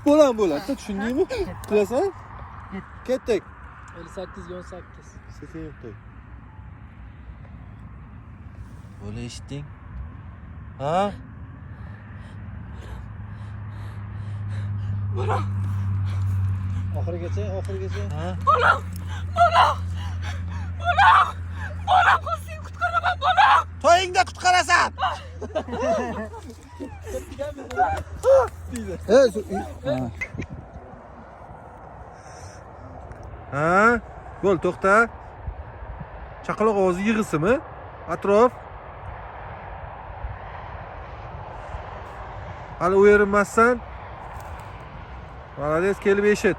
Bolam bo'ladi, tushundingmi? Qilasan? Ketdik. 58 ga 18. Sekin yo'qday. Bola eshitding? Ha? Oxirigacha, oxirigacha. Ha? Bolam! Bolam! Bolam! Bolam, seni qutqaraman, bolam! To'yingda qutqarasan. Ha? Bo'l, to'xta. Chaqaloq ovozi yig'isimi? Atrof. Hali u erinmassan. Молодец, kelib eshit.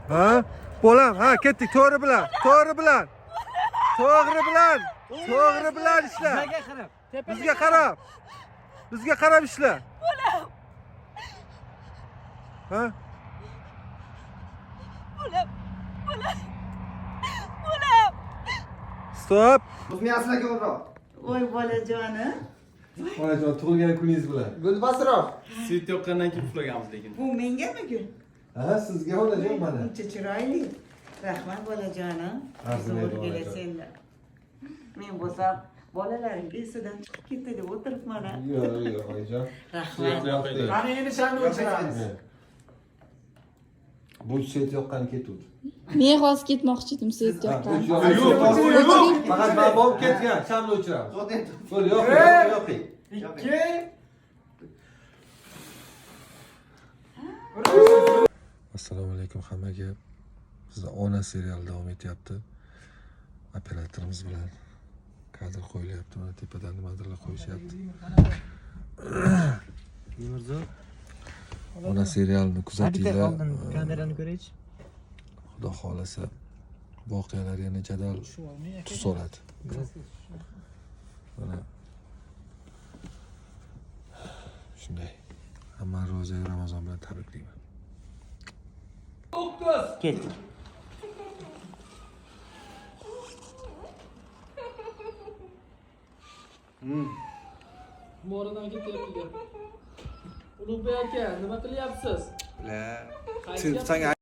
Ha? Bolam, ha, ketdik to'g'ri bilan, to'g'ri bilan. To'g'ri bilan, to'g'ri bilan ishla. Bizga qarab. Bizga qarab. Bizga qarab ishla. Bolam! Ha? Bolam! Bolam! Bolam! Stop. Voy bolajonim. Onajon, tug'ilgan kuningiz bilan. Gulbasroq. Svet yoqqandan keyin uxlaganmiz lekin. Bu mengami gul? Ha, sizga onajon mana. Uncha chiroyli. Rahmat bolajonim. Arzimaydi, Zo'r bolajon. kelasan. Men bo'lsam bolalarim esidan chiqib ketdi deb o'tiribman. Yo'q, yo'q, onajon. Rahmat. Qani endi shamni o'chiramiz. Bu svet yoqqani ketuvdi. Men hozir ketmoqchi edim svet yoqqan. Yo'q, faqat men bo'lib ketgan, shamni o'chiramiz. Bo'l, yo'q, yo'q, yo'q. 2 Assalomu alaykum hammaga. Bizda Ona seriali davom etyapti. Operatorimiz bilan kadr qo'yilyapti, mana tepadan nimadirlar qo'yishyapti. Mirzo. Ona serialini kuzatinglar. Oldin kamerani ko'raychi. Xudo xohlasa voqealar yana jadal tus oladi. Mana shunday. Hammani ro'za Ramazon bilan tabriklayman. Ketdik. Moradan ketyapti gap. Ulug'bek aka, nima qilyapsiz? Sanga